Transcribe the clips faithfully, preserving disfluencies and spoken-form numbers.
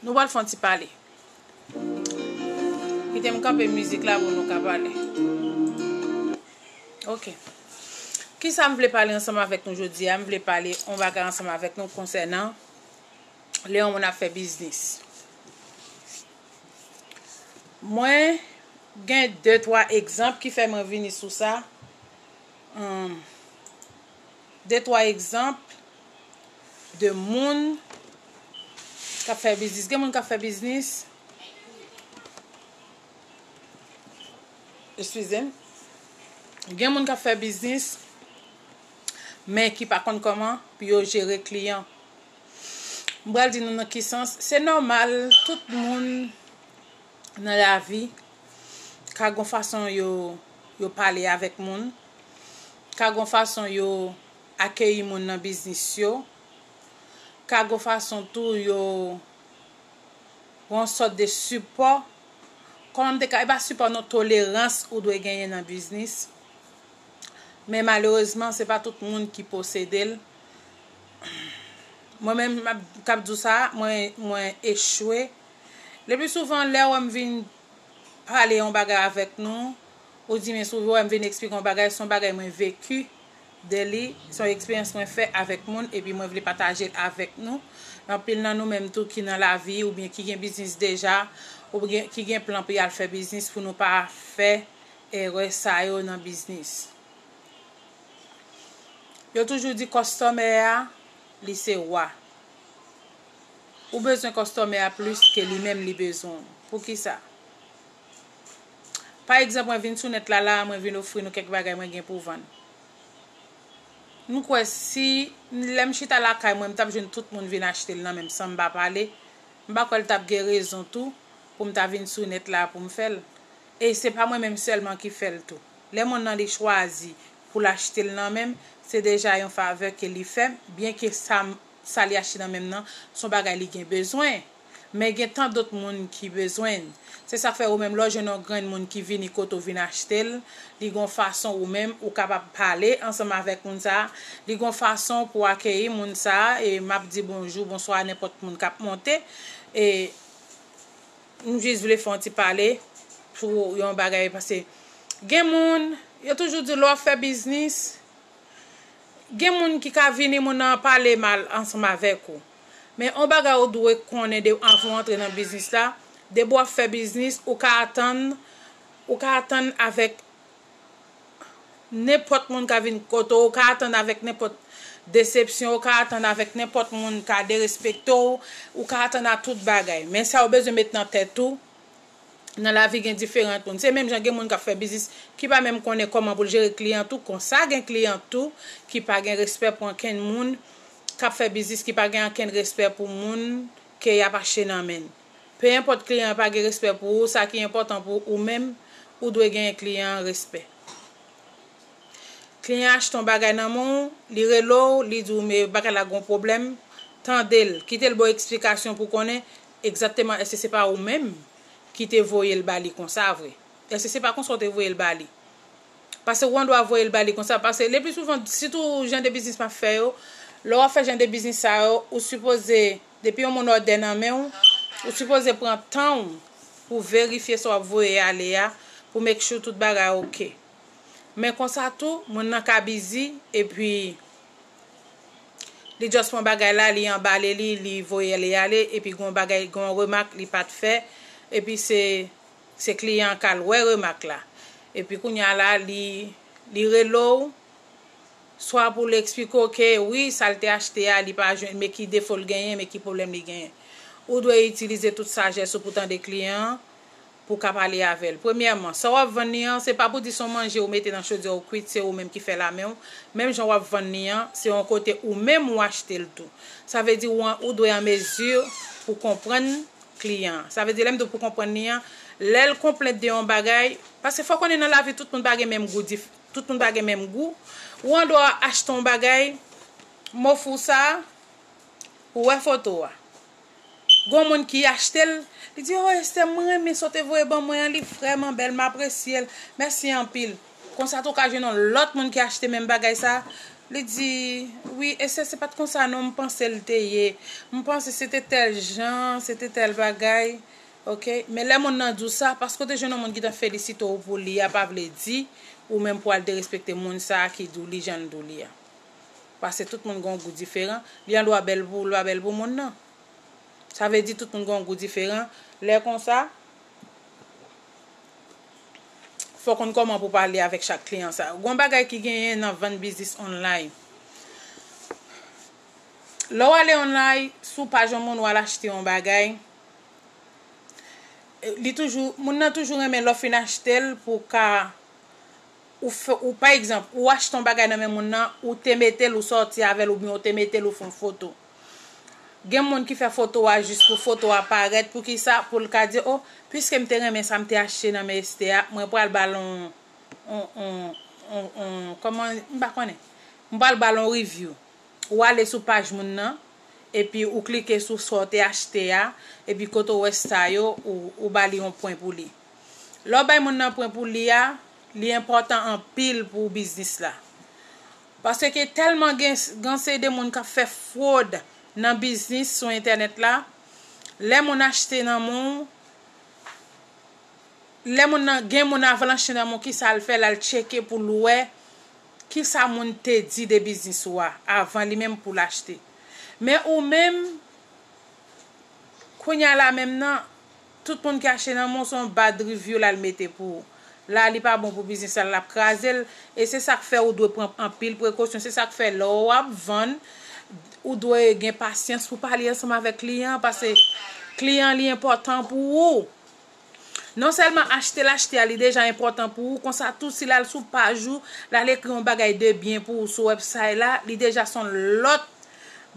Nou pral fè yon ti pale. Kite m kanpe mizik la pou nou ka pale. Ok. Kisa m vle pale ansanm avèk nou jodi a? M vle pale yon bagay ansanm avèk nou konsènan lè yon moun ap fè biznis. Mwen gen de twa egzanp ki fè mwen vini sou sa. Ahn, de twa egzanp de moun k ap fè biznis. Gen moun k ap fè biznis. Eskize m. Gen moun k ap fè biznis, men ki pa konn kòman pou yo jere kliyan. M pral di nou nan ki sans. Se nòmal, tout moun nan lavi ka gon fason yo, yo pale avèk moun, ka gon fason yo akeyi moun nan biznis yo, ka gon fason tou yo yon sòt de sipò, kòman m te ka, e pa sipò non, tolerans ou dwe genyen nan biznis. Men malerezman, se pa tout moun ki posede l. Mwen menm, m ap, k ap di w sa, mwen, mwen echwe. Le pli souvan, lè w wè m vin pale yon bagay avèk nou, ou di men si w wè m vin eksplike yon bagay, se yon bagay mwen veki de li, se yon eksperyans mwen fè avèk moun, epi mwen vle pataje l avèk nou. Anpil nan nou menm tou ki nan lavi, oubyen ki gen biznis deja, oubyen ki gen plan pou y al fè biznis, pou nou pa fè erè sa yo nan biznis. Yo toujou di kòstòmè a, li se wa. Ou bezwen kòstòmè a plis ke li menm li bezwen w. Poukisa? Pa egzanp, mwen vin sou nèt la, la, mwen vin ofri nou kèk bagay mwen gen pou vann. M kwè si, lè m chita lakay mwen, m t ap jwenn tout moun vin achte l nan men m san m pa pale. M pa kwè l t ap gen rezon tou pou m ta vin sou nèt la pou m fè l. E se pa mwen menm sèlman ki fè l tou. Lè moun nan li chwazi pou l achte l nan men m, se deja yon favè ke li fè m, byenke sa m, sa li achte nan men m nan, se yon bagay li gen bezwen. Men gen tan dòt moun ki bezwen l. Se sa k fè ou menm, lè w jwenn yon grenn moun ki vini kote w vin achte l, li gon fason ou menm ou kapab pale ansanm avèk moun sa a, li gon fason pou w akeyi moun sa a, e m ap di bonjou, bonswa a nenpòt moun k ap monte, e m jis vle fè yon ti pale sou yon bagay, paske gen moun, yo toujou di lè w ap fè biznis, gen moun ki ka vini, moun nan pale mal ansanm avèk ou. Men yon bagay ou dwe konnen de, anvan w antre nan biznis la, depi w ap fè biznis, ou ka atann, ou ka atann avèk nenpòt moun ka vin kote w, ou ka atann avèk nenpòt desepsyon, ou ka atann avèk nenpòt moun ka derespekte w, ou ka atann a tout bagay. Men sa ou bezwen met nan tèt ou, nan lavi gen diferan moun. Se menm jan gen moun k ap fè biznis ki pa menm konnen kòman pou l jere kliyan tou, konsa gen kliyan tou ki pa gen respè pou ankenn moun k ap fè biznis, ki pa gen ankenn respè pou moun ke y ap achte nan men l. Pe enpòt kliyan an pa gen respè pou ou, sa ki enpòtan pou ou menm, ou dwe genyen kliyan an respè. Kliyan achte yon bagay nan men w, li rele w, li di w men bagay la gon pwoblèm, tande l, kite l ba w eksplikasyon pou konnen egzakteman èske se pa ou menm ki te voye l ba li konsa vre. Èske se pa konsa w te voye l ba li? Paske ou andwa voye l ba li konsa, paske le pli souvan, sitou jan de biznis m ap fè yo, lè w ap fè jan de biznis sa yo, ou sipoze, depi yon moun òdè nan men w, ou sipoze pran tan w pou verifye sa w ap voye ale a, pou make sure tout bagay oke. Men konsa tou, moun nan ka bizi, epi li just pran bagay la, li anbale li, li voye li ale, epi gon bagay, gon remak li pa t fè, epi se, se kliyan an k al wè remak la. Epi kounye a la, li, li rele w, swa pou l eksplike w ke wi, sa l te achte a, li pa jwenn, men ki defo l genyen, men ki pwoblèm li genyen. Ou dwe itilize tout sajès ou pou tande kliyan an, pou w ka pale avè l. Premyèman, sa w ap vann li an, se pa pou di se yon manje ou mete nan chodyè ou kwit, se ou menm ki fè l a men w. Menm jan w ap vann li an, se yon kote ou menm ou achte l tou. Sa vle di ou an, ou dwe an mezi pou konprann kliyan an. Sa vle di lè m di w pou konprann li an, lè l konplent de yon bagay, paske fò w konnen nan lavi tout moun pa gen menm gou dif-, tout moun pa gen menm gou. Ou andwa achte yon bagay, m ofri w sa, ou wè foto a. Gon moun ki achte l, li di, "Oh, Esther, mwen renmen sa w te voye ban mwen an, li vrèman bèl, m apresye l. Mèsi anpil." Konsa tou, w ka jwenn yon lòt moun ki achte menm bagay sa, Li di, wi, e se, se pa t konsa non, m panse l te ye. M panse se te tèl jan, se te tèl bagay. Oke? Men lè moun nan di w sa, paske w te jwenn yon moun ki t ap felisite w pou li a, pa vle di ou menm pou al derespekte moun sa a ki di w li jan l di w li a. Paske tout moun gen yon gou diferan. Li an dwa bèl pou ou, l pa bèl pou moun nan. Sa vle di tout moun gen yon gou diferan. Lè konsa, fò w konn kòman pou pale avèk chak kliyan sa. Gon bagay ki genyen nan vann biznis online. Lè w ale online, sou paj yon moun, w al achte yon bagay, li toujou, moun nan toujou renmen lè w fin achte l pou w ka, ou fè, ou, pa egzanp, ou achte yon bagay nan men moun nan, ou te mete l, ou sòti avè l, oubyen ou te mete l, ou fè yon foto. Gen moun ki fè foto a jis pou foto a parèt, poukisa? Pou l ka di, o, piske m te renmen sa m te achte nan men Esther a, mwen pral ba l yon, yon, yon, yon, yon, kòman, m pa konnen. M pral ba l yon review. Ou ale sou paj moun nan, epi ou klike sou sa w te achte a, epi kote w wè sa yo, ou, ou ba li yon pwen pou li. Lè w bay moun nan pwen pou li a, li enpòtan anpil pou biznis la. Paske tèlman gen, gen seri de moun k ap fè fwod nan biznis sou entènèt la, lè moun achte nan men w, lè moun nan, gen moun avan l achte nan men w, kisa l fè, l al tcheke pou l wè kisa moun te di de biznis ou a avan li menm pou l achte. Men ou menm, kounye a la menm nan, tout moun ki achte nan men w, se yon bad review l al mete pou ou. La, li pa bon pou biznis la, l ap kraze l. E se sa k fè ou dwe pran anpil prekosyon. Se sa k fè lè w ap vann, ou dwe gen pasyans pou pale ansanm avèk kliyan an, paske kliyan an li enpòtan pou ou. Non sèlman achte l achte a, li deja enpòtan pou ou, konsa tou si l al sou paj ou, l al ekri yon bagay de byen pou ou sou website la, li deja se yon lòt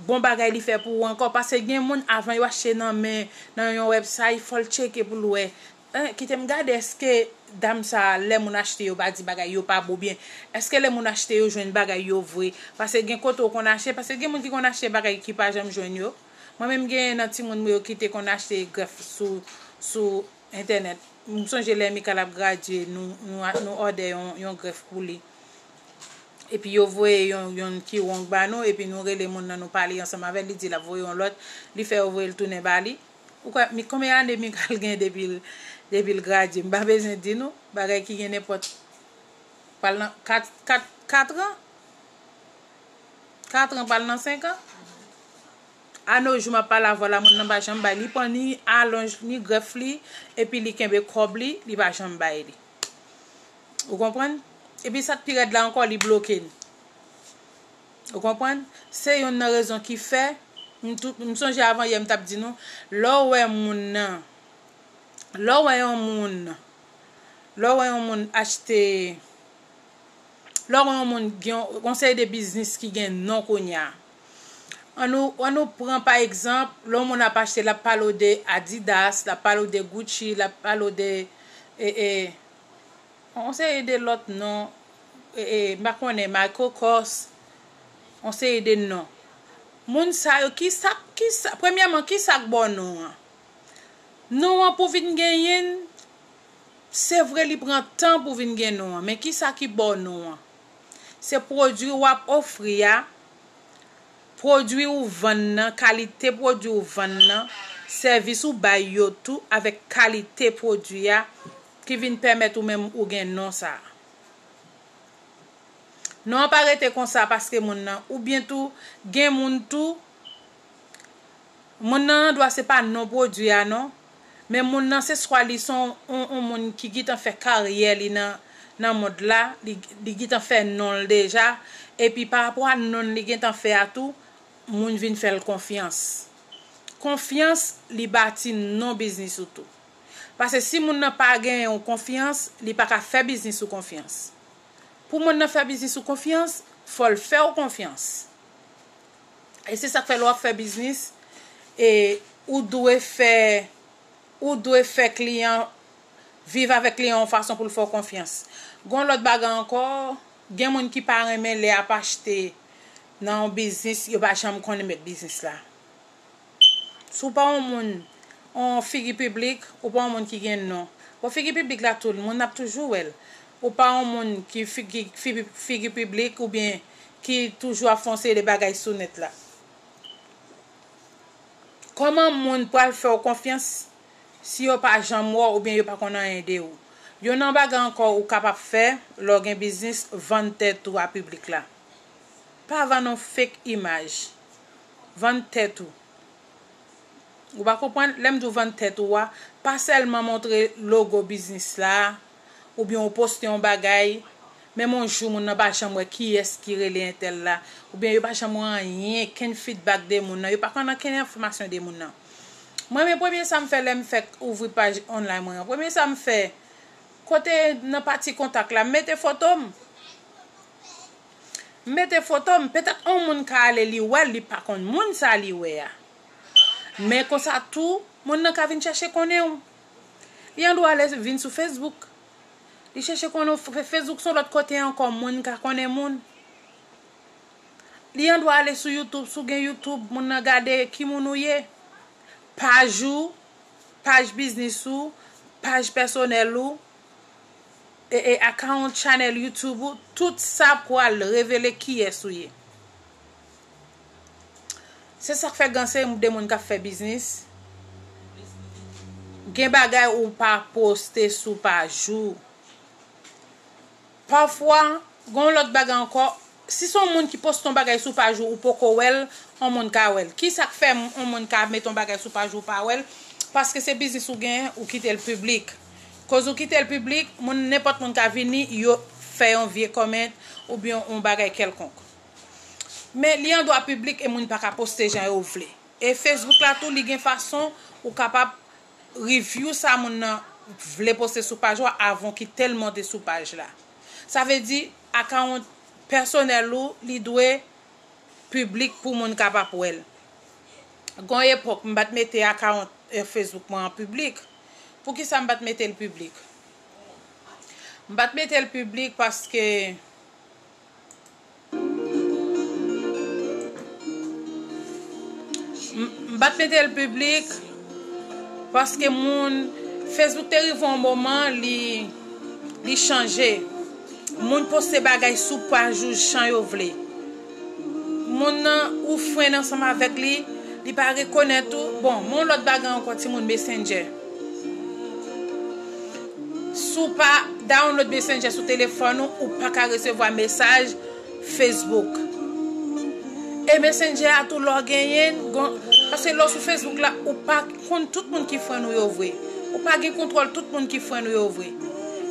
bon bagay li fè pou ou ankò, paske gen moun avan yo achte nan men, nan yon website, fò l tcheke pou l wè, en, kite m gade, èske dam sa, lè moun achte yo pa di bagay yo pa bon byen, èske lè moun achte yo jwenn bagay yo vre, paske gen kote w konn achte, paske gen moun ki konn achte bagay ki pa janm jwenn yo. Mwen menm genyen nan timoun mwen yo ki te konn achte grèf sou, sou entènèt. M sonje lè Michael ap gradye, nou, nou, nou òdè yon, yon grèf pou li. Epi yo voye yon, yon kiwong ba nou, epi nou rele moun nan, nou pale ansanm avè l, li di l ap voye yon lòt, li fè yo voye l tounen ba li. Ou kwè, mi, konbyen ane Michael gen depi l, depi l gradye? M pa bezwen di nou, bagay ki gen nenpòt, pral nan kat, kat, kat an? Kat an pral nan senk an. Anojou m ap pale avè w la, moun nan pa janm bay. Li pran ni alonj, ni grèf li, epi li kenbe kòb li, li pa janm bay li. Ou konprann? Epi sa k pi rèd la ankò, li bloke n. Ou konprann? Se youn nan rezon ki fè, m tou, m sonje avan yè m t ap di nou, lè w wè moun nan, lè w wè yon moun, lè w wè yon moun achte, lè w wè yon moun gen yon, yon seri de biznis ki gen non kounye a. Ann nou, ann nou pran pa egzanp, lè yon moun ap achte, l ap pale w de Adidas, l ap pale w de Gucci, l ap pale w de, e, e, yon seri de lòt non, e, e, m pa konnen, Michael Kors, yon seri de non. Moun sa yo, kisa, kisa, premyèman, kisa k ba w non an? Non an pou vin genyen n, se vre li pran tan pou vin gen non an, men kisa ki ba w non an? Se pwodui w ap ofri a, pwodui ou vann nan, kalite pwodui ou vann nan, sèvis ou bay yo tou avèk kalite pwodui a ki vin pèmèt ou menm ou gen non sa a. Non an pa rete konsa paske moun nan, oubyen tou, gen moun tou, moun nan andwa se pa non pwodui a non, men moun nan se swa li se yon, yon, yon moun ki gentan fè karyè li nan, nan mond la, li, li gentan fè non l deja, epi pa rapò a non l li gentan fè a tou, moun vin fè l konfyans. Konfyans, li bati non biznis ou tou. Paske si moun nan pa genyen w konfyans, li pa ka fè biznis ou konfyans. Pou moun nan fè biznis ou konfyans, fò l fè w konfyans. E se sa k fè lè w ap fè biznis, e ou dwe fè, ou dwe fè kliyan, viv avèk kliyan yon fason pou l fè w konfyans. Gon lòt bagay ankò, gen moun ki pa renmen lè y ap achte nan yon biznis, yo pa janm konnen mèt biznis la. Si w pa yon moun, yon figi piblik, ou pa yon moun ki gen non. Bon, figi piblik la tou, moun ap toujou wè l. Ou pa yon moun ki figi, figi, figi piblik oubyen ki toujou ap fè yon seri de bagay sou nèt la. Kòman moun pral fè w konfyans si yo pa janm wè w oubyen yo pa konn anyen de ou? Yon nan bagay ankò ou kapab fè lè w gen biznis, vann tèt ou a piblik la. Pa vann yon fake imaj. Vann tèt ou. Ou pa konprann? Lè m di w vann tèt ou a, pa sèlman montre logo biznis la, oubyen ou poste yon bagay, menm yon jou moun nan pa janm wè kiyès ki rele entèl la, oubyen yo pa janm wè anyen, kenn feedback de moun nan, yo pa konn ankenn enfòmasyon de moun nan. Mwen menm, premye sa m fè lè m fèk ouvri paj online mwen an, premye sa m fè, kote nan pati kontak la, m mete foto m. M mete foto m, petèt yon moun ka ale li wè l, li pa konn moun sa li wè a. Men konsa tou, moun nan ka vin chèche konnen w. Li andwa ale vin sou Facebook. Li chèche konnen w, Fe- Facebook se yon lòt kote ankò, moun ka konnen moun. Li andwa ale sou YouTube, si w gen YouTube, moun nan gade ki moun ou ye. Paj ou, paj biznis ou, paj pèsonèl ou, e, e account channel YouTube ou, tout sa pral revele kiyès ou ye. Se sa k fè gen seri de moun k ap fè biznis. Gen bagay ou pa poste sou paj ou. Pafwa, gen yon lòt bagay ankò, si se yon moun ki poste yon bagay sou paj ou, ou poko wè l, yon moun ka wè l. Kisa k fè m- yon moun ka mete yon bagay sou paj ou, ou pa wè l? Paske se biznis ou genyen, ou kite l piblik. Koz ou kite l piblik, moun, nenpòt moun ka vini, yo fè yon vye comment oubyen yon bagay kèlkonk. Men li andwa piblik e moun pa ka poste jan yo vle. E Facebook la tou, li gen fason ou kapab review sa moun nan vle poste sou paj ou a avan w kite l monte sou paj la. Sa vle di, akawont pèsonèl ou, li dwe piblik pou moun kapab wè l. Gon epòk, m pa t mete akawont, eh, Facebook mwen an piblik. Poukisa m pa t mete l piblik? M pa t mete l piblik paske M, m pa t mete l piblik paske moun, Facebook te rive yon moman, li, li chanje. Moun poste bagay sou paj ou jan yo vle. Moun nan, ou frenn ansanm avèk li, li pa rekonèt ou. Bon, men yon lòt bagay ankò, timoun, Messenger. Si w pa download Messenger sou telefòn ou, ou pa ka resevwa mesaj Facebook. E Messenger a tou, lè w genyen, gon- paske lè w sou Facebook la, ou pa konn tout moun ki frenn ou yo vre. Ou pa gen kontwòl tout moun ki frenn ou yo vre.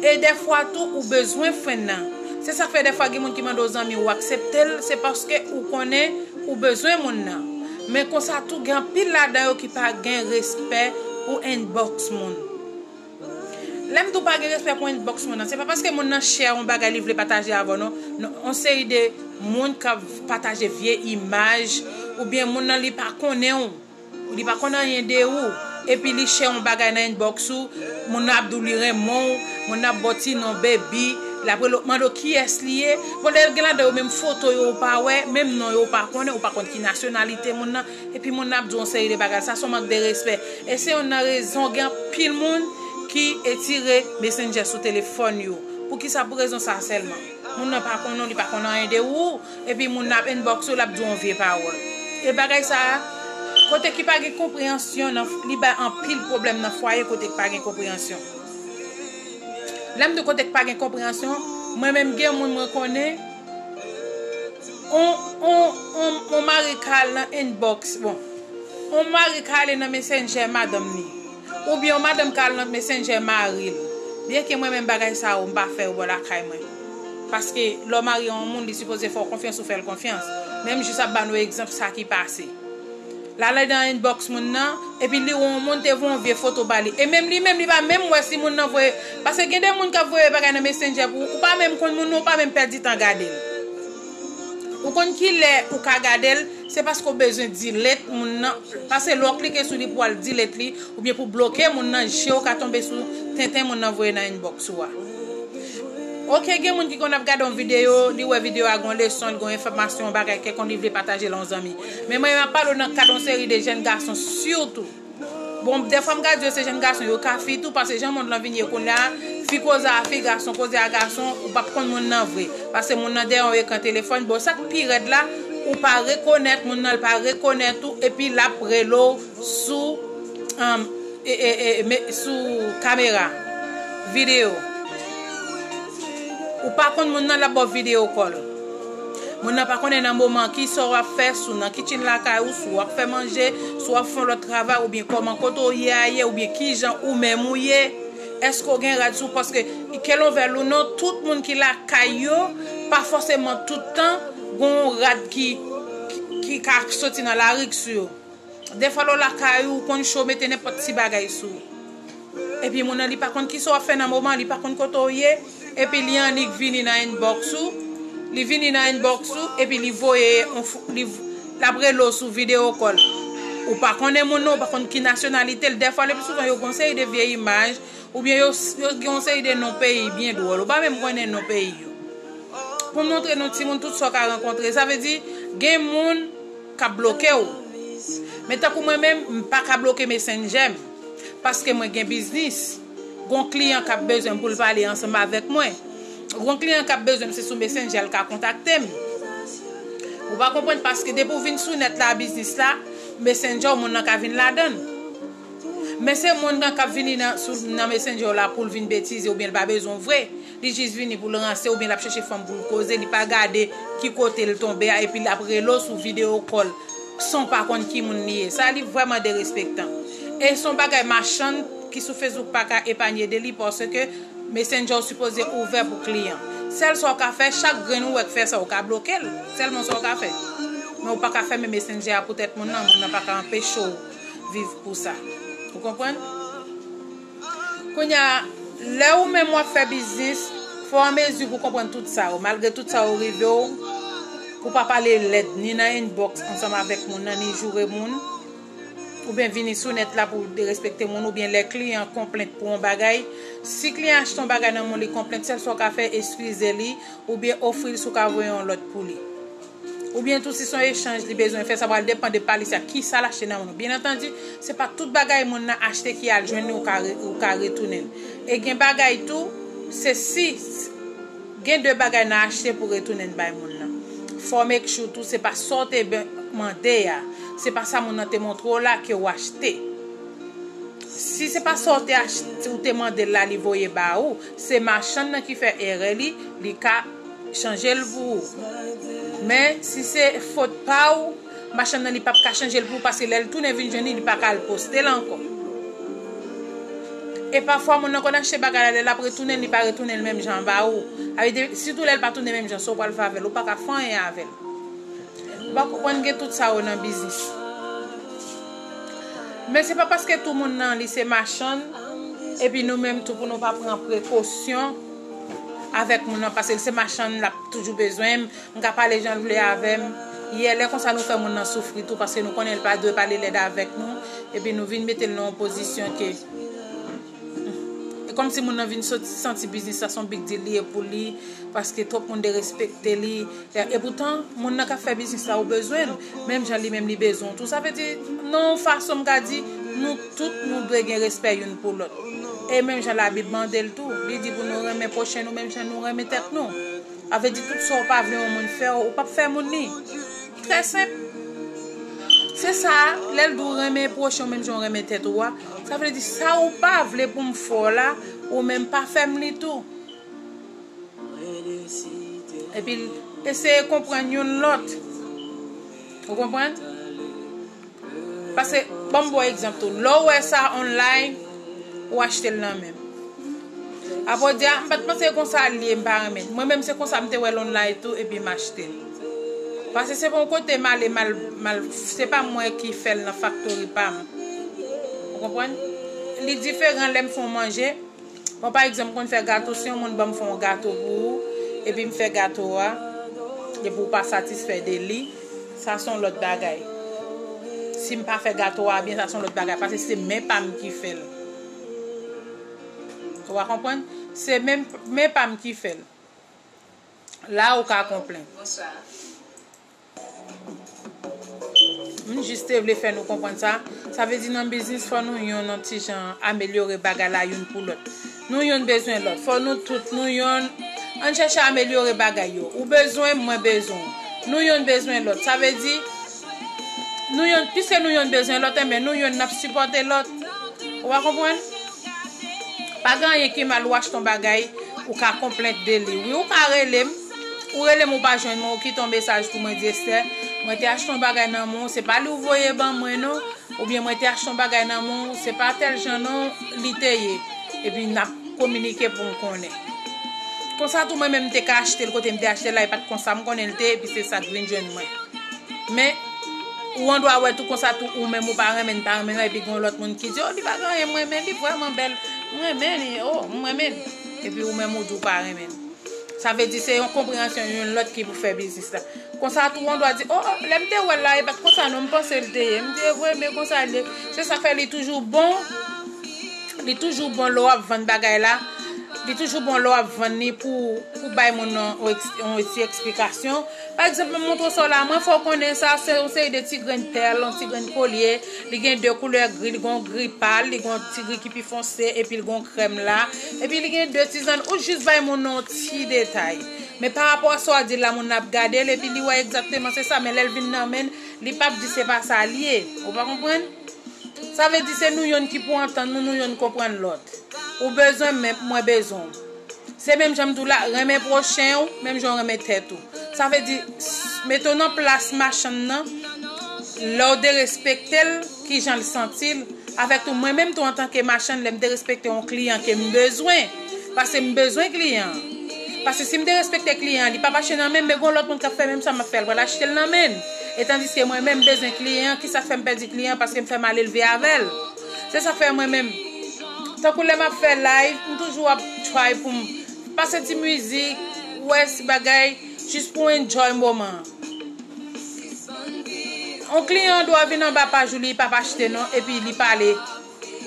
E dèfwa tou, ou bezwen frenn nan. Se sa k fè dèfwa gen moun ki mande w zanmi, ou aksepte l, se paske ou konnen ou bezwen moun nan. Men konsa tou, gen anpil ladan yo ki pa gen respè pou inbox moun. Lè m di w pa gen respè pou inbox moun nan, se pa paske moun nan share yon bagay li vle pataje avè w, non. Non, yon seri de moun k ap pataje vye imaj, oubyen moun nan li pa konnen w, li pa konn anyen de ou, epi li share yon bagay nan inbox ou, moun nan ap di w li renmen w, moun nan ap ba w ti non baby, l ap rele w, mande w kiyès li ye. Bon, dayè gen ladan yo menm foto yo ou pa wè, menm non yo ou pa konnen, ou pa konn ki nasyonalite moun nan, epi moun nan ap di w yon seri de bagay. Sa se yon mank de respè. E se youn nan rezon gen anpil moun ki etire Messenger sou telefòn yo. Poukisa? Pou rezon sa a sèlman. Moun nan pa konnen w, li pa konn anyen de ou, epi moun nan ap inbox ou, l ap di w yon vye pawòl. E bagay sa a, kote ki pa gen konpreyansyon, nan, li bay anpil pwoblèm nan fwaye kote ki pa gen konpreyansyon. Lè m di kote ki pa gen konpreyansyon, mwen menm gen moun mwen konnen, on, on, on, on mari ka al nan inbox, bon, on mari ka ale nan Messenger madanm li, oubyen on madanm ka al nan Messenger mari l. Byenke mwen menm bagay sa yo, m pa fè yo bò lakay mwen. Paske lè w marye a yon moun, li sipoze fè w konfyans, ou fè l konfyans. Men m jis ap ba nou egzanp sa ki pase. L ale nan inbox moun nan, epi li wè yon moun te voye yon vye foto ba li. E menm li menm, li pa menm wè si moun nan voye. Paske gen de moun k ap voye bagay nan Messenger pou ou, ou pa menm konn moun nan, ou pa menm pèdi tan gade l. Ou konn kilè ou ka gade l, se paske w bezwen delete moun nan. Paske lè w klike sou li pou w al delete li, oubyen pou bloke moun nan, je w ka tonbe sou tenten moun nan voye nan inbox ou a. Oke, gen moun ki konn ap gade yon videyo, li wè videyo a gon leson, gon enfòmasyon, yon bagay kèlkonk li vle pataje l yon zanmi. Men mwen, m ap pale w nan kad yon seri de jèn gason sitou. Bon, dèfwa m ka di yo se jèn gason, yo ka fi tou, paske jan mond lan vin ye kounye a, Fi koze a fi, gason koze a gason, ou p ap konn moun nan vre. Paske moun nan dèyè yon ekran telefòn, bon, sa k pi rèd la, ou pa rekonèt moun nan, l pa rekonèt ou, epi l ap rele w sou, um, e, e, e, me, sou kamera, videyo. Ou pa konn moun nan, l ap ba w videyo kòl. Moun nan pa konnen nan moman ki sa w ap fè, si w nan kitchen lakay ou, si w ap fè manje, si w ap fè yon lòt travay, oubyen kòman kote w ye a ye, oubyen ki jan ou menm ou ye. Èske w gen rad sou? Paske, ke l ouvè l ou non, tout moun ki lakay yo, pa fòseman tout tan, gon rad ki, ki, ki ka soti nan lari k sou yo. Dèfwa lè w lakay ou, ou konn cho, mete nenpòt ti bagay sou ou. Epi moun nan, li pa konn kisa w ap fè nan moman, li pa konn kote w ye, epi li annik vini nan inbox ou, li vini nan inbox ou, epi li voye, yon fo- li, l ap rele w sou videyo kòl. Ou pa konnen moun nan, ou pa konn ki nasyonalite l. Dèfwa, le pli souvan, yo gon seri de vye imaj, oubyen yo, yo gen yon seri de non peyi byen dwòl. Ou pa menm konnen non peyi yo. Pou montre nou timoun tout sa w ka rankontre. Sa vle di, gen moun k ap bloke w. Men tankou mwen menm, m pa ka bloke Messenger m, paske mwen gen biznis. Gon kliyan k ap bezwen m pou l pale ansanm avèk mwen. Gon kliyan k ap bezwen m, se sou Messenger l ka kontakte m. Ou pa konprann, paske depi w vin sou nèt la, biznis la, Messenger, moun nan ka vin ladan l. Men se moun nan k ap vini nan, sou, nan Messenger w la pou l vin betize oubyen l pa bezwen w vre. Li jis vini pou l ranse oubyen l ap chèche fanm pou l koze, li pa gade ki kote l tonbe a, epi l ap rele w sou videyo kòl san w pa konn ki moun li ye. Sa li vrèman derespektan. E se yon bagay machann ki sou Facebook pa ka epanye de li, paske Messenger w sipoze ouvè pou kliyan. Sèl sa w ka fè, chak grenn ou wè k fè sa, ou ka bloke l. Sèlman sa w ka fè. Men ou pa ka fèmen Messenger a pou tèt moun nan, moun nan pa ka anpeche w viv pou sa. Ou konprann? Kounye a, lè ou menm w ap fè biznis, fè w an mezi pou konprann tout sa yo. Malgre tout sa yo rive w, pou pa pale lèd ni nan inbox ansanm avèk moun nan, ni joure moun, oubyen vini sou nèt la pou derespekte moun, oubyen lè kliyan konplent pou yon bagay. Si kliyan achte yon bagay nan men w, li konplent, sèl sa w ka fè, eskize li, oubyen ofri l si w ka voye yon lòt pou li. Oubyen tou, si se yon echanj li bezwen fè, sa pral depann de pa li, sa kisa l achte nan men w. Byen antandi, se pa tout bagay moun nan achte ki al jwenn li, ou ka re- ou ka retounen l. E gen bagay tou, se si, gen de bagay nan achte pou retounen l bay moun nan. Fò w make sure tou, se pa sa w te ben- mande a, se pa sa moun nan te montre w la ke w achte. Si se pa sa w te achte, ou te mande l la, li voye ba ou, se machann nan ki fè erè li, li ka chanje l pou ou. Men, si se fot pa w, machann nan li p ap ka chanje l pou ou, paske lè l tounen vin jwenn li, li pa ka al poste l ankò. E pafwa, moun nan konn achte bagay la, lè l ap retounen l, li pa retounen l menm jan ba ou. Sa vle di, sitou lè l pa tounen menm jan, sa w pral fè avè l, ou pa ka fè anyen avè l. Ou pa konprann, gen tout sa yo nan biznis. Men se pa paske tou moun nan li se machann, epi nou menm tou pou nou pa pran prekosyon avèk moun nan, paske l se machann, l ap toujou bezwen m, m ka pale jan l vle avè m. Yè, lè konsa nou fè moun nan soufri tou, paske nou konnen l pa dwe pale lèd avèk nou, epi nou vin mete l nan yon pozisyon ke e kòmsi moun nan vin soti santi biznis la se yon big deal li ye pou li, paske twòp moun derespekte li. E, epoutan, moun nan k ap fè biznis la, ou bezwen l, menm jan li menm li bezwen w tou. Sa vle di, nan yon fason, m ka di, nou tout, nou dwe gen respè youn pou lòt. E menm jan Labib mande l tou, li di pou nou renmen pwochen nou menm jan nou renmen tèt nou. Sa vle di, tout sa w pa vle yon moun fè w, ou p ap fè moun li. Trè senp. Se sa, lè l di w renmen pwochen w menm jan w renmen tèt ou a, sa vle di, sa ou pa vle pou m fè w la, ou menm pa fè m li tou. Epi, eseye konprann youn lòt. Ou konprann? Paske, ban m ba w egzanp tou. Lè w wè sa online, ou achte l nan men m. Apre w di, a, m pa t panse se konsa l ye, m pa renmen l. Mwen menm, se konsa m te wè l online tou, epi m achte l. Paske se pa yon kote m ale, m al, m al, se pa mwen ki fè l nan faktori pa m. Ou konprann? Li diferan lè m fè yon manje. Bon, pa egzanp, m konn fè gato, si yon moun ban m fè yon gato pou ou, epi m fè gato a, epi w pa satisfè de li, sa se yon lòt bagay. Si m pa fè gato a byen, sa se yon lòt bagay, paske se men pa m ki fè l. Ou a konprann? Se men, men pa m ki fè l. La ou ka konprann. M jis te vle fè nou konprann sa. Sa vle di nan biznis, fò nou youn nan ti jan amelyore bagay la youn pou lòt. Nou yonn bezwen lòt. Fò nou tout, nou yonn, ann chèche amelyore bagay yo. Ou bezwen m, mwen bezwen w. Nou yonn bezwen lòt. Sa vle di, nou yonn, piske nou yonn bezwen lòt, enben, nou yonn n ap sipòte lòt. Ou pa konprann? Pa gen anyen ki mal ou achte yon bagay, ou ka konplent de li. Wi, ou ka rele m. Ou rele m, ou pa jwenn mwen, ou kite yon mesaj pou mwen, di, Esther, mwen te achte yon bagay nan men w, se pa li ou voye ban mwen, non. Oubyen mwen te achte yon bagay nan men w, se pa tèl jan non li te ye. Epi n ap kominike pou m konnen. Konsa tou mwen menm m te ka achte l kote m te achte l la, e pa t konsa m konnen l te ye, epi se sa k vin jwenn mwen. Men, ou andwa wè tou konsa tou ou menm ou pa renmen l, pa renmen l, epi gen yon lòt moun ki di, o, li pa gen anyen, m renmen li, vrèman bèl, m renmen li, o, m renmen l. Epi ou menm ou di w pa renmen l. Sa vle di se yon konpreyansyon youn lòt ki pou fè biznis la. Konsa tou, w andwa di, o, o, lè m te wè l la, e pa t konsa non m panse l te ye. M di, e vre, men konsa l ye. Se sa k fè li toujou bon. Li toujou bon lè w ap vann bagay la. Li toujou bon lè w ap vann li pou, pou bay moun nan yon eks- yon ti eksplikasyon. Pa egzanp, mwen montre w sa w la, mwen fè w konnen sa, se yon seri de ti grenn pèl, yon ti grenn kolye. Li gen de koulè gri, li gen yon gri pal, li gen yon ti gri ki pi fonse, epi li gen yon krèm la. Epi li gen de ti zann, ou jis bay moun nan yon ti detay. Men pa rapò a sa w di la, moun nan ap gade l, epi li wè egzakteman se sa, men lè l vin nan men l, li p ap di se pa sa l ye. Ou pa konprann? Sa vle di se nou yonn ki pou antann nou, nou yonn konprann lòt. Ou bezwen m, mwen bezwen w. Se menm jan m di w la, renmen pwochen w, menm jan w renmen tèt ou. Sa vle di, s- mete w nan plas machann nan, lè w derespekte l, kijan l santi l, avèk tou mwen menm tou antanke machann, lè m derespekte yon kliyan ke m bezwen, paske m bezwen kliyan an. Paske si m derespekte kliyan an, li p ap achte nan men m, men gen yon lòt moun k ap fè menm sa m ap fè, l pral achte l nan men l. E tandiske mwen menm m bezwen kliyan an, kisa k fè m pèdi kliyan an, paske m fè mal elve avè l. Se sa k fè mwen menm, tankou lè m ap fè live, m toujou ap try pou m pase ti mizik, wè si bagay, jis pou enjoy moman an. Yon kliyan dwa vin anba paj ou, li p ap achte non, epi li pale,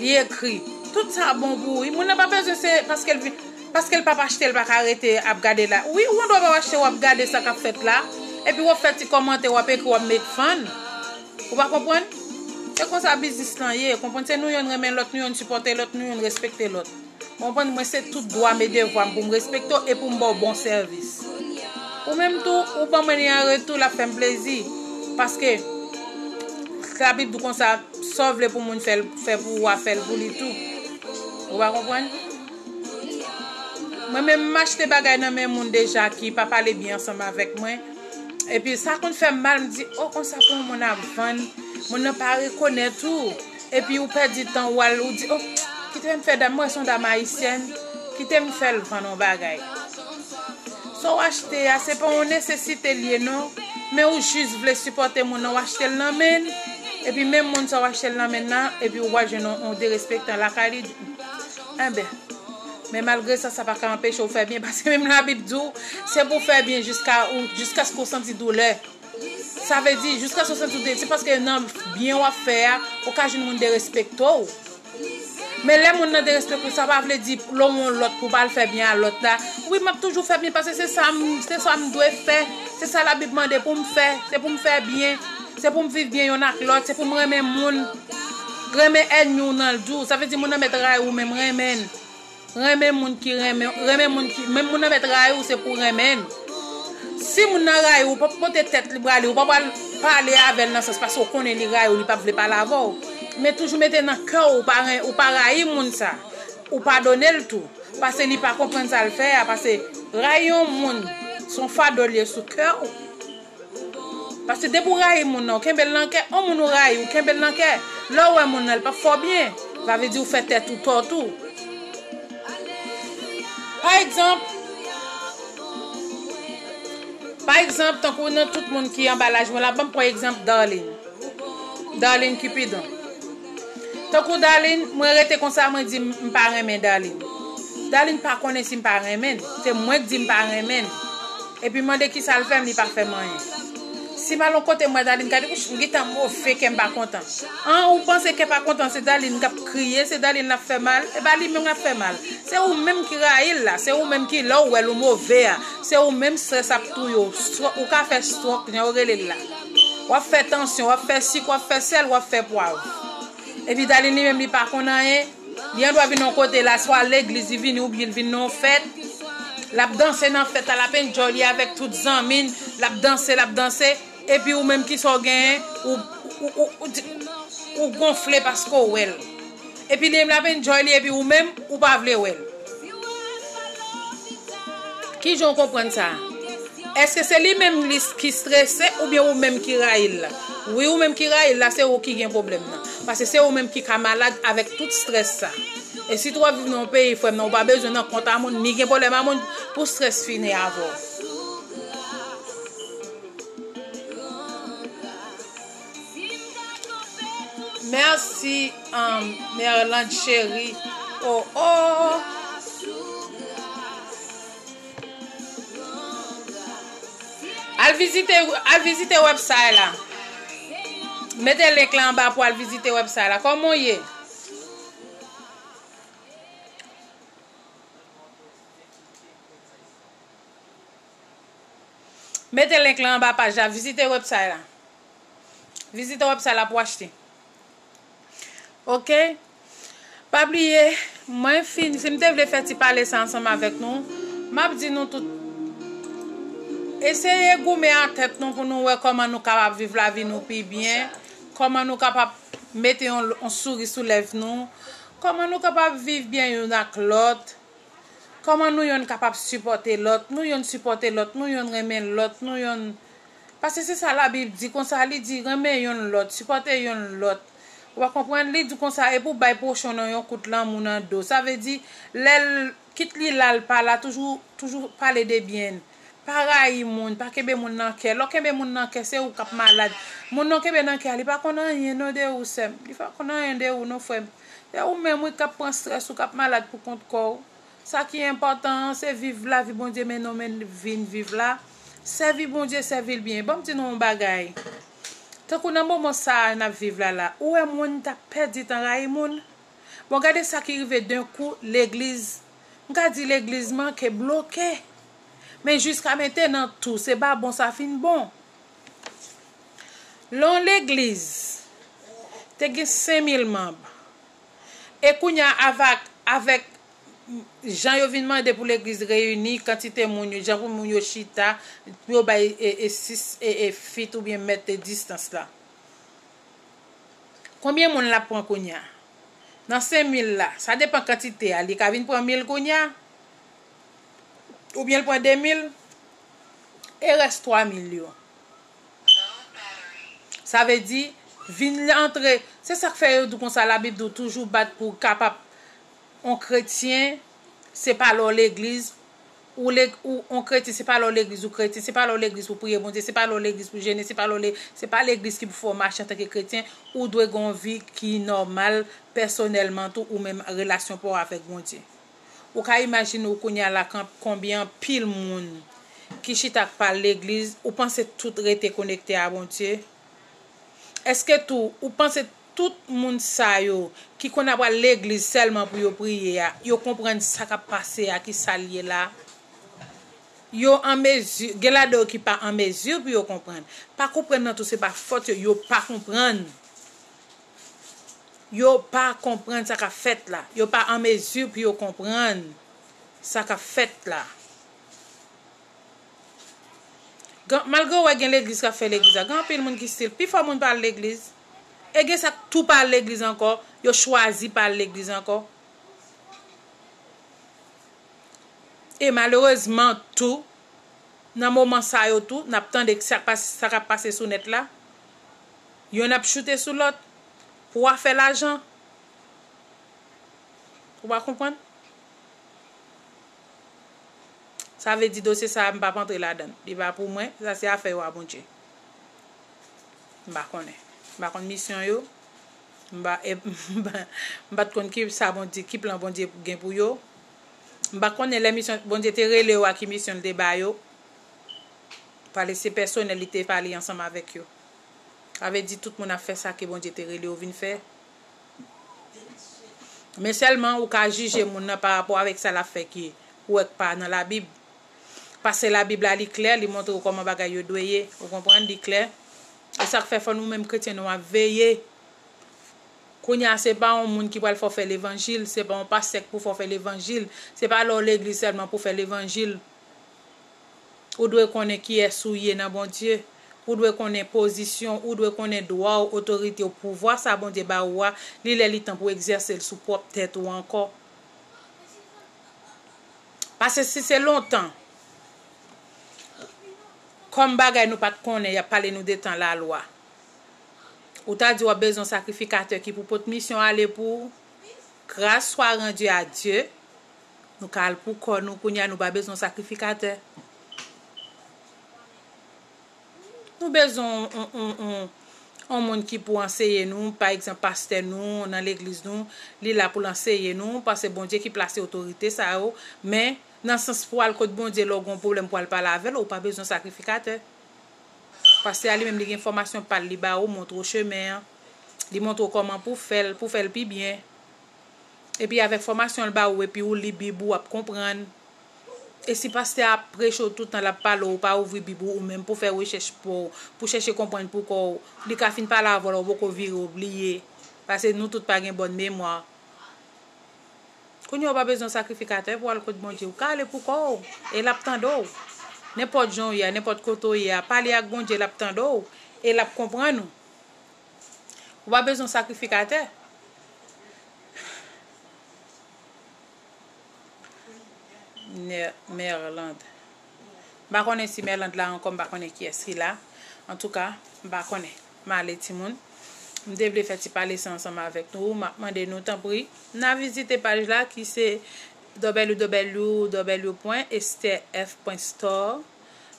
li ekri. Tout sa bon pou ou, wi. Moun nan pa bezwen se paske l vin, paske l p ap achte, l pa ka rete ap gade la. Wi, ou dwa p ap achte, w ap gade sa k ap fèt la. Epi w ap fè ti kòmantè, w ap ekri, w ap make fun. Ou pa konprann? Se konsa biznis lan ye. Konprann? Se nou yonn renmen lòt, nou yonn sipòte lòt, nou yonn respekte lòt. Konprann? Mwen se tout dwa m e devwa m pou m respekte w e pou m ba w bon sèvis. Ou menm tou, ou ban mwen li an retou, l ap fè m plezi. Paske Labib di konsa, sa w vle pou moun fè l, fè pou ou a, fè l pou li tou. Ou pa konprann? Mwen menm, m achte bagay nan men moun deja ki pa pale byen ansanm avèk mwen. Epi sa konn fè m mal, m di, o, konsa pou yon moun ap vann, moun nan pa rekonèt ou. Epi ou pèdi tan ou al, ou di, o, kite m fè dam, mwen se yon dam ayisyèn, kite m fè l vann yon bagay. Sa w achte a, se pa yon nesesite l ye non, men ou jis vle sipòte moun nan, w achte l nan men l. Epi menm moun sa w achte l nan men l nan, epi ou pral jwenn yon, yon derespektan lakay li. Enben, men malgre sa, sa pa ka anpeche w fè byen, paske menm Labib di w, se pou w fè byen jiska ou, jiskaske w santi doulè. Sa vle di, jiskaske w santi doulè, se paske nan byen w ap fè a, ou ka jwenn moun derespekte w. Men lè moun nan derespekte w, sa pa vle di lè w wè yon lòt pou w pa al fè byen a lòt la. Wi, m ap toujou fè byen, paske se sa m, se sa m dwe fè. Se sa Labib mande pou m fè. Se pou m fè byen. Se pou m viv byen yonn ak lòt. Se pou m renmen moun. Renmen ènmi w nan l di w. Sa vle di moun nan mèt rayi w, men renmen l. Renmen moun ki renmen, renmen moun ki, menm moun nan mèt rayi w, se pou renmen l. Si moun nan rayi w, ou p ap pote tèt li bale, ou pa pral pale avè l nan sans paske w konnen li rayi w, li p ap vle pale avè w. Men toujou mete nan kè w, ou pa ren- ou pa rayi moun sa. Ou padone l tou. Paske li pa konprann sa l fè a, paske rayi yon moun, se yon fado l ye sou kè w. Paske depi w rayi moun nan, ou kenbe l nan kè, yon moun ou rayi, ou kenbe l nan kè, lè w wè moun nan, li p ap fè w byen, sa vle di ou fè tèt ou tò tou. Pa egzanp, pa egzanp, tankou nan tout moun ki anba laj mwen la, ban m pran egzanp Darline. Darline Cupidon. Tankou Darline, mwen rete konsa, mwen di m, m pa renmen Darline. Darline pa konnen si m pa renmen l. Se mwen k di m pa renmen l. Epi mande kisa l fè m, li pa fè m anyen. Si m al yon kote, m wè Darline ka di, "Wouch, m gentan move, kè m pa kontan." An, ou panse kè pa kontan, se Darline k ap kriye, se Darline l ap fè mal? E pa li menm l ap fè mal. Se ou menm ki rayi l la, se ou menm ki lè w wè l ou move a. Se ou menm strès ap touye w, stro- ou ka fè stroke, jan yo rele l la. W ap fè tansyon, w ap fè sik, w ap fè sèl, w ap fè pwav. Epi Darline li menm li pa konn anyen. Li andwa vin yon kote la, swa legliz li vini oubyen li vin nan yon fèt. L ap danse nan fèt la, l ap enjoy li avèk tout zanmi l, l ap danse, l ap danse. Epi ou menm ki sa w genyen, ou, ou, ou, ou, ou, ou gonfle paske w wè l. Epi li menm l ap enjoy li, epi ou menm, ou pa vle wè l. Kijan w konprann sa? Èske se li menm li ki strese oubyen ou menm ki rayi l la? Wi, ou menm ki rayi l la, se ou ki gen pwoblèm nan. Paske se ou menm ki ka malad avèk tout strès sa. E sitou w ap viv nan yon peyi, frè m nan, ou pa bezwen nan kont a moun, ni gen pwoblèm a moun pou strès fini avè w. Mèsi, um, Merland cheri. Oh, oh. Al vizite, al vizite website la. Mete link la anba pou al vizite website la. Kòman w ye? Mete link la anba paj la. Vizite website la. Vizite website la pou achte. Oke? Pa bliye, mwen fin, si m te vle fè ti pale sa ansanm avèk nou, m ap di nou tout, eseye goumen a tèt nou pou nou wè kòman nou kapab viv lavi nou pi byen, kòman nou kapab mete yon, yon souri sou lèv nou, kòman nou kapab viv byen youn ak lòt, kòman nou yonn kapab sipòte lòt, nou yonn sipòte lòt, nou yonn renmen lòt, nou yonn Paske se sa Labib di konsa, li di, renmen yonn lòt, sipòte yonn lòt. Ou pa konprann? Li di konsa, epi w bay pwochen w nan yon kout lanmou nan do. Sa vle di, lè l, kit li la, l pa la, toujou, toujou pale de byen l. Pa rayi moun, pa kenbe moun nan kè. Lè w kenbe moun nan kè, se ou k ap malad. Moun nan w kenbe nan kè a, li pa konn anyen non de ou, sè m. Li pa konn anyen de ou non, frè m. Se ou menm, wi, k ap pran estrès ou, k ap malad pou kont kò w. Sa ki enpòtan an, se viv lavi Bondye mennen w men vin viv la. Sèvi Bondye, sèvi l byen. Ban m di nou yon bagay. Tankou nan moman sa a n ap viv la la, ou wè moun t ap pèdi tan rayi moun. Bon, gade sa ki rive denkou, legliz. M ka di legliz manke bloke. Men jiska mentenan tou, se pa bon sa fin bon. Lè yon legliz te gen senk mil manm, e kounye a avèk, avèk jan yo vin mande pou legliz reyini, kantite moun yo, jan pou moun yo chita, pou yo bay e, e sis e, e fit oubyen mèt de distans la. Konbyen moun l ap pran kounye a? Nan senk mil la, sa depann kantite a, li ka vin pran mil kounye a, oubyen l pran de mil, e rès twa mil yo. Sa vle di, vin antre. Se sa k fè yo di konsa, Labib di w toujou bat pou w kapab. On kretyen, se pa lè w legliz, ou le-, ou on kretyen, se pa lè w legliz ou kretyen, se pa lè w legliz pou w priye Bondye, se pa lè w legliz pou w jene, se pa lè w le-, se pa legliz ki pou fè w mache antanke kretyen, ou dwe gen yon vi ki nòmal, pèsonèlman tou, ou menm relasyon pa w avèk Bondye. Ou ka imajine w kounye a la kan-, konbyen anpil moun ki chita k pa al legliz, ou panse tout rete konekte a Bondye? Èske tou, ou panse tout moun sa yo ki konn ap al legliz sèlman pou yo priye a, yo konprann sa k ap pase a, ki sa l ye la? Yo an mezi, gen ladan yo ki pa an mezi pou yo konprann. Pa konprann nan tou, se pa fòt yo, yo pa konprann. Yo pa konprann sa k ap fèt la. Yo pa an mezi pou yo konprann sa k ap fèt la. Gen, malgre w wè gen legliz k ap fè legliz la, gen anpil moun ki still, pifò moun pa al legliz. E gen sa k tou pa al legliz ankò, yo chwazi pa al legliz ankò. E malerezman tou, nan moman sa yo tou, n ap tande sa k pas-, sa k ap pase sou nèt la. Yonn ap choute sou lòt pou afè lajan. Ou pa konprann? Sa vle di dosye sa a, m p ap antre ladan l. Li pa pou mwen, sa se afè yo a Bondye. M pa konnen. M pa konn misyon yo. M pa, e, m pa, m pa t konn ki sa Bondye, ki plan Bondye gen pou yo. M pa konnen lè misyon, Bondye te rele yo a, ki misyon l te ba yo. Pale se pèsonèl, li te pale ansanm avèk yo. Sa vle di tout moun ap fè sa ke Bondye te rele yo vin fè. Men sèlman ou ka jije moun nan pa rapò avèk sa l ap fè ki ou wè k pa nan Labib. Paske Labib la, li klè, li montre w kòman bagay yo dwe ye. Ou konprann, li klè. E sa k fè fò nou menm kretyen nou ap veye. Kounye a, se pa yon moun ki pral fè w fè levanjil, se pa yon pastè k pou fè w fè levanjil, se pa lè w legliz sèlman pou fè levanjil. Ou dwe konnen kiyès ou ye nan Bondye. Ou dwe konnen pozisyon, ou dwe konnen dwa w, otorite w, pouvwa sa Bondye ba ou a, li lè li tan pou egzèse l sou pwòp tèt ou ankò. Paske si se lontan, kòm bagay nou pa t konnen, y ap pale nou de tan lalwa. Ou ta di w ap bezwen yon sakrifikatè ki pou pot misyon ale pou ou. Grâce soit rendue à Dieu. Nou ka al pou kò nou kounye a, nou pa bezwen sakrifikatè. Nou bezwen yon, yon, yon, yon, yon moun ki pou anseye nou, pa egzanp, pastè nou nan legliz nou, li la pou l anseye nou, paske Bondye ki plase otorite sa yo, men nan sans pou al kot Bondye lè w gen yon pwoblèm pou al pale avè l, ou pa bezwen sakrifikatè. Pastè a li menm li gen fòmasyon pa l, li ba ou, montre w chemen an. Li montre w kòman pou fè l, pou fè l pi byen. Epi avèk fòmasyon l ba ou, epi ou li Bib ou, w ap konprann. E si pastè a ap preche w tout tan, l ap pale w, ou pa ouvri Bib ou, ou menm pou fè rechèch pou, pou chèche konprann pou kò w, li ka fin pale avè w la, ou poko vire, ou bliye. Paske nou tout pa gen bòn memwa. Kounye a, ou pa bezwen sakrifikatè pou al kot Bondye. Ou ka ale pou kò w, e l ap tande w. Nenpòt jan w ye a, nenpòt kote w ye a, pale ak Bondye, l ap tande w, e l ap konprann ou. Ou pa bezwen sakrifikatè. Nè-, Merland. M pa konnen si Merland la ankò, m pa konnen kiyès ki la. Antouka, m pa konnen. M ale timoun. M te vle fè ti pale sa ansanm avèk nou. M ap mande nou, tanpri, n a vizite paj la ki se www pwen esther f pwen store.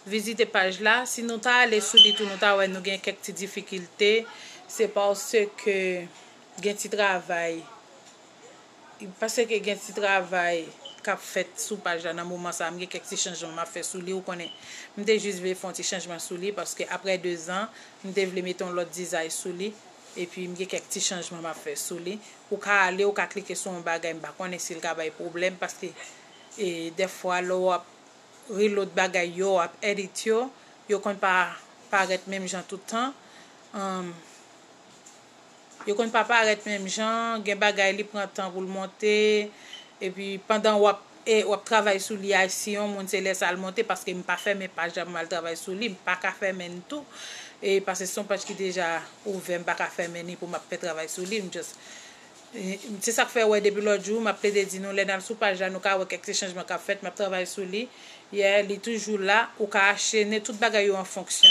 Vizite paj la. Si nou ta ale sou li tou, nou ta wè nou gen kèk ti difikilte. Se paske gen ti travay. Paske gen ti travay k ap fèt sou paj la nan moman sa a. M gen kèk ti chanjman m ap fè sou li. Ou konnen, m te jis vle fè yon ti chanjman sou li, paske apre de zan, m te vle mete yon lòt dizay sou li. Epi, m gen kèk ti chanjman m ap fè sou li. Ou ka ale, ou ka klike sou yon bagay, m pa konnen si l ka bay pwoblèm, paske, e, dèfwa, lè w ap reload bagay yo, ap edit yo, yo konn pa parèt menm jan tout tan. Anm, yo konn pa parèt menm jan, gen bagay li pran tan pou l monte, epi pandan w ap, e, w ap travay sou li a, si yon moun se lè sa l monte, paske m pa fèmen paj la pou m al travay sou li, m pa ka fèmen l tou, e, paske se yon paj ki deja ouvè, m pa ka fèmen li pou m ap fè travay sou li, m just E, se sa k fè, wè, depi lòt jou, m ap plede di nou, lè n al sou paj la, nou ka wè kèk ti chanjman k ap fèt, m ap travay sou li. Yeah, li toujou la, ou ka achte, tout bagay yo an fonksyon.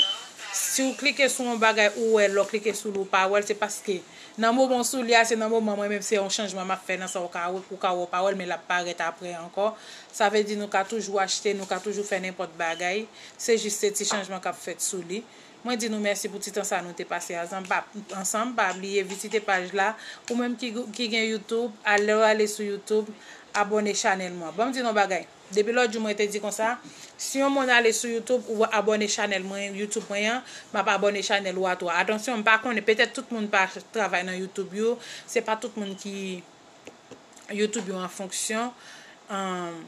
Si w klike sou yon bagay, ou wè, lè w klike sou li, ou pa wè l, se paske nan moman w sou li a, se nan moman mwen menm, se yon chanjman m ap fè nan sa w ka wè, ou ka wè w pa wè l, men l ap parèt apre ankò. Sa vle di nou ka toujou achte, nou ka toujou fè nenpòt bagay. Se jis se ti chanjman k ap fèt sou li. Mwen di nou mèsi pou ti tan sa nou te pase ansanm. Pa, ansanm, pa bliye vizite paj la. Ou menm ki, ki gen YouTube, al, lè w ale sou YouTube, abòne chanèl mwen. Ban m di nou yon bagay. Depi lòt jou mwen te di konsa, si yon moun ale sou YouTube ou abòne chanèl mwen, YouTube mwen an, m ap abòne chanèl ou a tou. Atansyon, m pa konnen, petèt tout moun pa travay nan YouTube yo, se pa tout moun ki YouTube yo an fonksyon. Anm,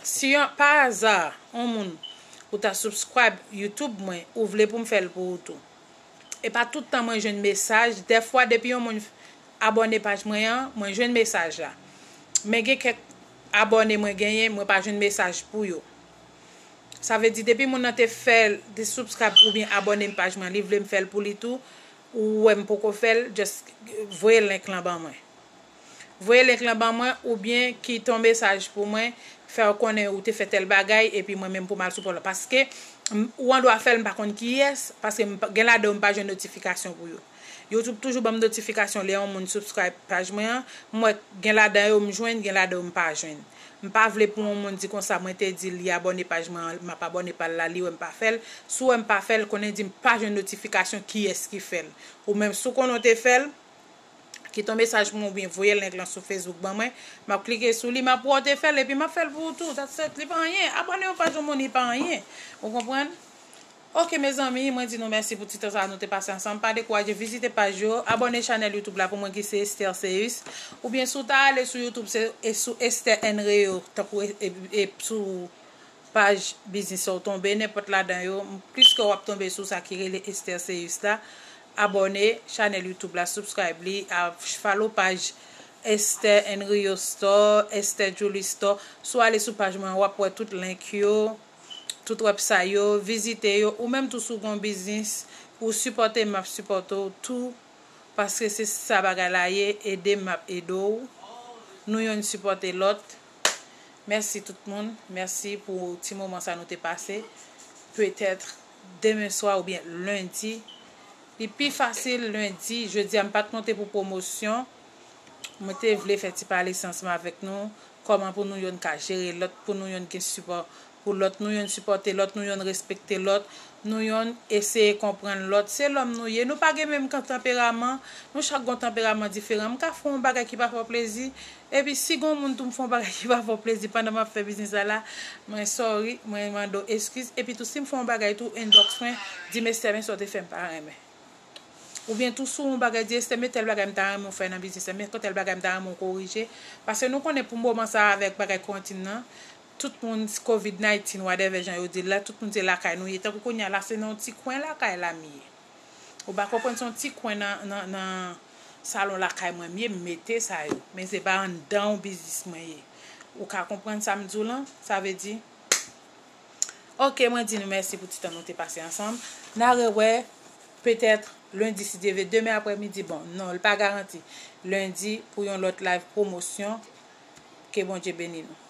si yon, pa aza, yon moun ou ta subscribe YouTube mwen, ou vle pou m fè l pou ou tou. E pa tout tan mwen jwenn mesaj. Dèfwa, depi yon moun abòne paj mwen an, mwen jwenn mesaj la. Men gen kèk abòne mwen genyen, mwen pa jwenn mesaj pou yo. Sa vle di, depi moun nan te fè l, te subscribe oubyen abòne paj mwen, li vle m fè l pou li tou, ou wè m poko fè l, just voye link lan ban mwen. Voye link lan ban mwen, oubyen kite yon mesaj pou mwen, fè w konnen ou te fè tèl bagay, epi mwen menm pou m al sou pòl la. Paske, m, ou andwa fè l, m pa konn kiyès, paske m pa, gen ladan yo m pa jwenn notifikasyon pou yo. YouTube toujou ban m notifikasyon lè yon moun subscribe paj mwen an, m wè gen ladan yo m jwenn, gen ladan yo m pa jwenn. M pa vle pou yon moun di konsa, mwen te di li abòne paj mwen an, m ap abòne pa l la, li wè m pa fè l. Si w wè m pa fè l, konnen di m pa jwenn notifikasyon kiyès ki fè l. Ou menm, si w konnen w te fè l, kite yon mesaj pou mwen oubyen voye link lan sou Facebook ban mwen. M ap klike sou li, m ap wè w te fè l, epi m ap fè l pou ou tou. That's it. Li pa anyen. Abòne yon paj yon moun, li pa anyen. Ou konprann? Ok, mezanmi, mwen di nou mèsi pou ti tan sa a nou te pase ansanm. Pa dekouraje, vizite paj yo, abòne chanèl YouTube la pou mwen ki se Esther Ceus. Oubyen si w ta ale sou YouTube, se, e sou Esther N Reo, tankou e, e, e sou paj biznis sa w tonbe, nenpòt ladan yo, piske w ap tonbe sou sa ki rele Esther Ceus la. Abòne chanèl YouTube la, subscribe li, a follow paj Esther and Rio Store, Esther Jewelry Store. Si w ale sou paj mwen, w ap wè tout link yo, tout website yo, vizite yo. Ou menm tou, si w gen yon biznis, ou sipòte m, m ap sipòte w tou, paske se sa bagay la ye, ede m, m ap ede w. Nou yonn sipòte lòt. Mèsi tout moun, mèsi pou ti moman sa nou te pase. Petèt demen swa oubyen lendi. Li pi fasil lendi, jodi a m pa t monte pou pwomosyon. Mwen te vle fè ti pale sa ansanm avèk nou, kòman pou nou yonn ka jere lòt, pou nou yonn gen sipò pou lòt, nou yonn sipòte lòt, nou yonn respekte lòt, nou yonn eseye konprann lòt. Se lòm nou ye, nou pa gen menm kan tanperaman, nou chak gon tanperaman diferan. M ka fè yon bagay ki pa fè w plezi, epi si gon moun tou m fè yon bagay ki pa fè w plezi pandan m ap fè biznis la la, mwen sorry, mwen mande w eskiz, epi tou si m fè yon bagay tou, inbox mwen, di m Esther, men sa w te fè m pa renmen. Oubyen tou si w yon bagay, di Esther, men tèl bagay m ta renmen w fè nan biznis la, men tèl bagay m ta renmen w korije. Paske nou konnen pou moman sa avèk bagay korantin nan, tout moun, covid nineteen, whatever jan yo di l la, tout moun se lakay nou ye. Tankou kounye a la, se nan yon ti kwen lakay la m ye. Ou pa konprann, se yon ti kwen nan, nan, nan salon lakay mwen m ye, m mete sa yo. Men se pa anndan yon biznis mwen ye. Ou ka konprann sa m di w lan? Sa vle di, ok, mwen di nou mèsi pou ti tan nou te pase ansanm. N a rewè petèt lendi si Dye vle, demen aprè midi, bon, non, l pa garanti. Lendi pou yon lòt live pwomosyon. Ke Bondye beni nou.